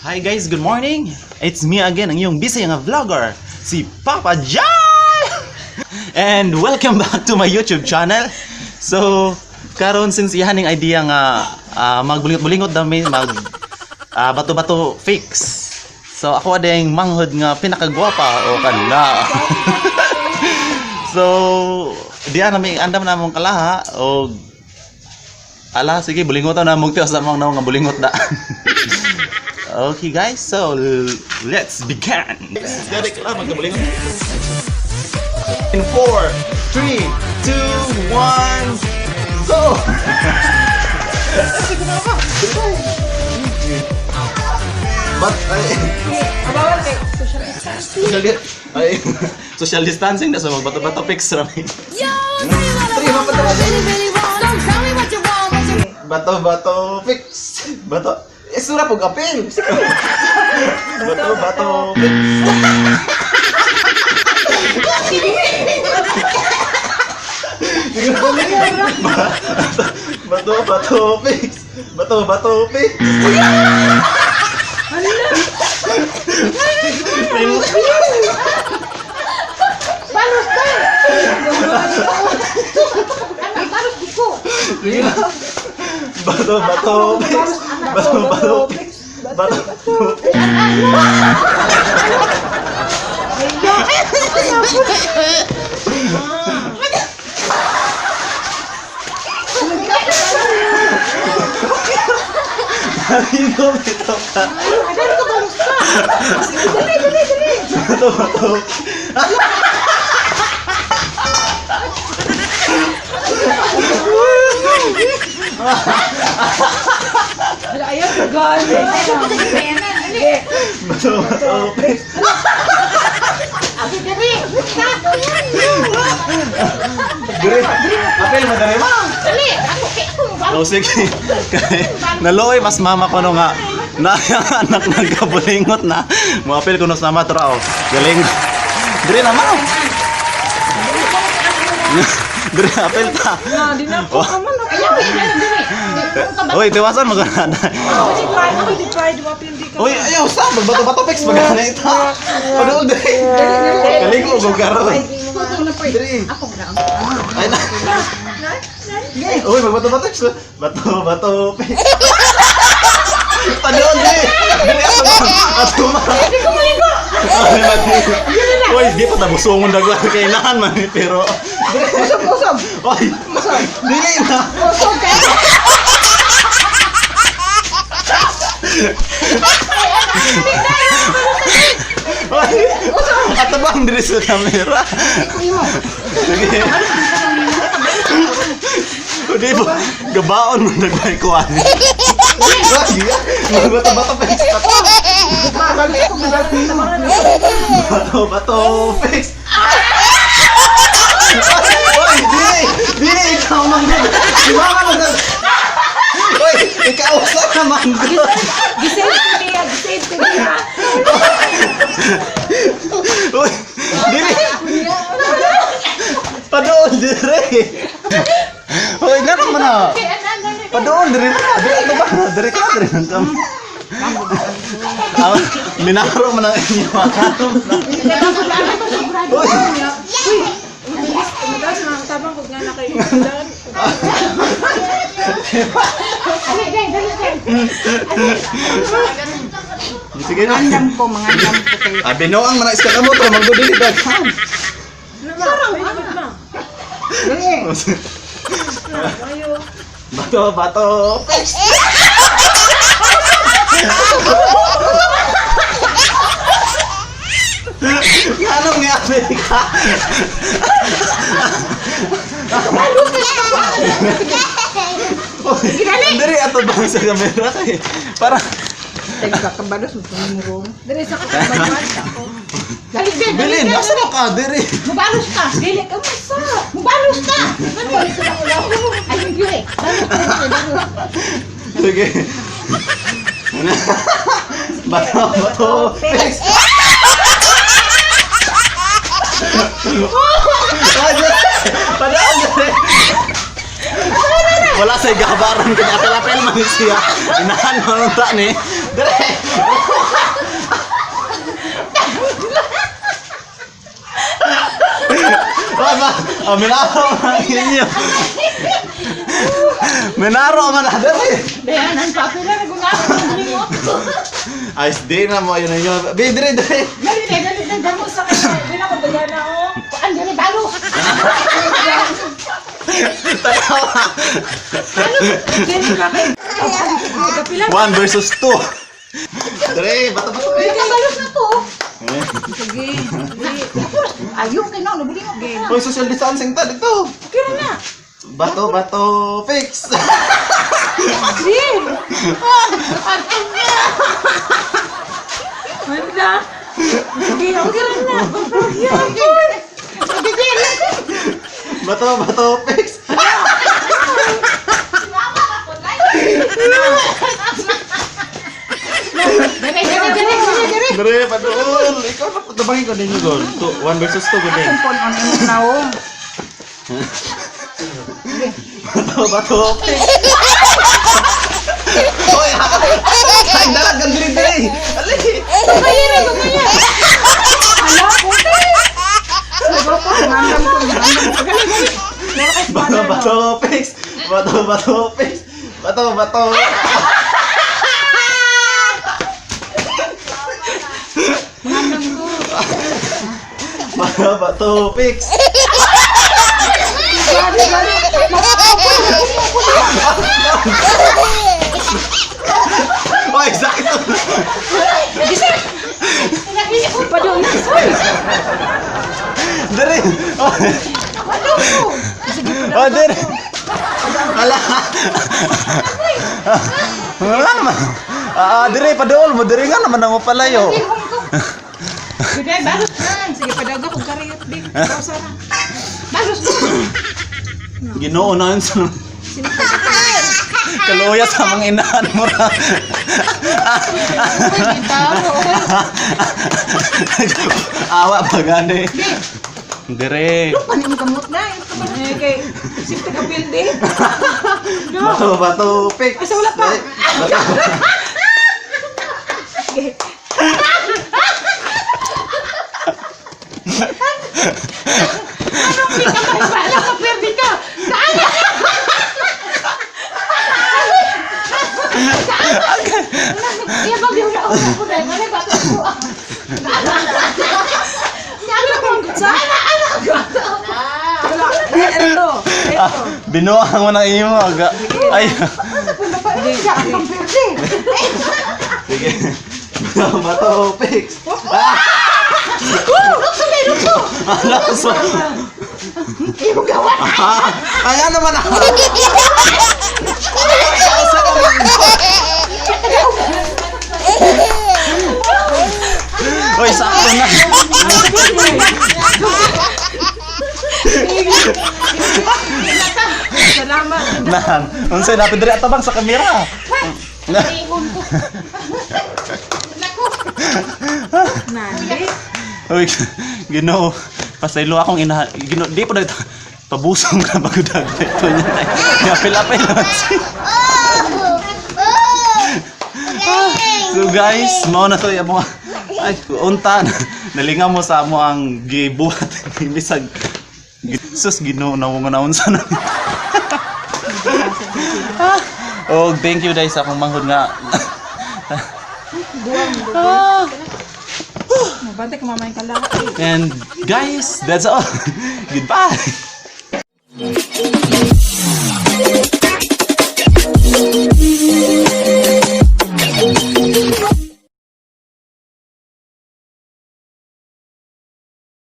Hi guys, good morning. It's me again, ang iyong busy nga vlogger, si Papa Jai! And welcome back to my YouTube channel. So, karon since iyahan ning idea nga magbulingot-bulingot dami mag bato-bato fix. So, ako ading manghod nga pinakagwapa o kanla. So, diya na may andam na mong kalaha o ala sige bulingotan na mong tiwas na mong nga bulingot da. Okay guys, so let's begin. In 4, 3, 2, 1, go! But, ay, Bawal kay social distancing. social, ay, social distancing na sa magbato-bato fix rami. Yo, tell you what I want, what I really, really want. So tell me what you want, what you Bato-bato fix. Bato. Eh, sura pog apel. Bato bato fix. Bato bato fix. Bato bato fix. Balos ka! Balos di ko. Bato bato fix. Bato bato fix. Bato bato fix. Naligo bitaw ka. Agad ko balos ka. Dali, dali, dali. Bato bato. Wala, ayaw ko gani. Bato bato fix. Abi, dali. Dire. Apel madali ma. Dali. Ako kay ako mo Oh, sige. Kay naluoy mas mama ko no nga na anak nagkabulingot na. Moapil ko no sa mama tra oh. Galing. Dire na ma. Dire apel ta. Na, di na Oh. ko man. Ayaw, ayaw, dali. Oy, tiwasan mo na. Ako di pride, ako di pride, wapil di ka. Oy, ayaw sa magbato-bato fix magana ita. Padul dire. Kaligo og karon. Dire. Ako na. Ay na. Uy, magbato-bato fix. Bato bato fix. Padul dire. Dire ako. Ato ma. Hindi ko maligo. Ay, mati. Uy, di pa tabusongon dagwa kailangan man eh, pero Usog, usog. Oy, dili na. Usog kayo. Oy, atabang diri sa kamera. Sige. Di ba gabaon mo dagway ko ani. Magbato-bato fix. Bato bato fix. Oy, dili, dili ikaw man gud. Si mama man gud. Oy, ikaw sa ka man gud. Gisave ko niya, gisave ko niya. Uy, dili. Padoon dire. Uy, ngano man na? Padoon dire na. Dire ato ba? Dire ka dire nang kam. Ah, minaro man ang inyo. Uy, Madalas mga tabang kog nga na kayo. Sige na. Andam ko, mga andam ko kayo. Ah, binuang man ang iska kamo to magdo dili daghan. Sarang ma. Dali. Ayo. Bato, bato. Fix. Anong nga Amerika? Diri ato bang sa kamera kay para Teka, kabalos mo tumurong. Dali sa katabangan ako. Dali, dali. Bilin, asa na ka diri? Mubalos ka. Dili ka masa. Mubalos ka. Dali sa ulo. Ay, hindi eh. Balos ka, balos. Sige. Bato, bato, fix. Padaan diri. Wala sa gabaran kay apel-apel man siya. Inahan man ta ni. Dire. Wala. Oh, minaro man ninyo. Minaro man na dere. Dayanan pa pila na gunaro ng bulingot. Ay, di na mo ayun ninyo. Be, dere, dere. Dali na, dali na, damo Sa kanya, di na ko Diana oh. Kuan dali balos. Tanawa. Dili ka kay. Kapila. One versus two. Dere, bato bato. Di ka balos na to. Eh. Sige. Ayaw kay no, nabulingot ka. Hoy, social distancing ta dito. Okay na na. Bato, bato, fix. Di. Wala. Sige, okay na na. Bato, bato, fix. Dali, dali, dali, dali, dali. Dere, padool. Ikaw na tabangin ko ninyo gol. Two, one versus two gud. Akong phone on imong naong. Bato, bato, fix. Hoy, ay, dalag ang dere dere. Ali. Hala, puti. Sabi ko, ngandam ko, ngandam ko. Gali, gali. Meron kay Bato, father, no? bato, fix. Bato, bato, fix. Bato, bato. Ngandam ko. Bato, bato, fix. Gali, gali. Oh, exacto. Padol na, sorry. Dere. Oh. Oh, dere. Ala. Wala naman. Ah, dere padool mo dere nga naman ang palayo. Dali, balos na. Sige, padago kong kariyot, di. Pausa na. Balos na. Ginoo na yun sa Kaluya sa mga inahan mo ra. Awa pa gani. Dere. Paano mo kamot na? Eh, kay, sip ka pildi. Bato, bato, fix. Asa wala pa? Bato. Hindi ka maibala ka, pwede ka. Saan? Saan? Iya ba, yung nauna ko na. Ano ba ito? Ano ba? Saan? Ano? Wala. Eh, ito. Ah, binuang mo ng imo. Ay. Sige. Sige. Bato, bato, fix. Ah! Lukso na, lukso! Alas. Iyong gawa. Ah, ay, ano naman ako? Sa ka Hoy, sakto na. Salamat. Nan, unsay natin diri atabang sa kamera. Ihon ko. Naku. Nani? Uy, Ginoo, pasaylo akong inahan. Ginoo, di po na ito. Pabusong na bago dag ito niya. Yapil-apil naman siya. So guys, mao na to yung mga ay unta nalingaw mo sa amo ang gibuhat bisag sus Ginoo na mo naunsa na. Oh, thank you dai sa akong manghod nga. Buwang. Mabantay ka mamayang kalaki. And guys, that's all. Goodbye.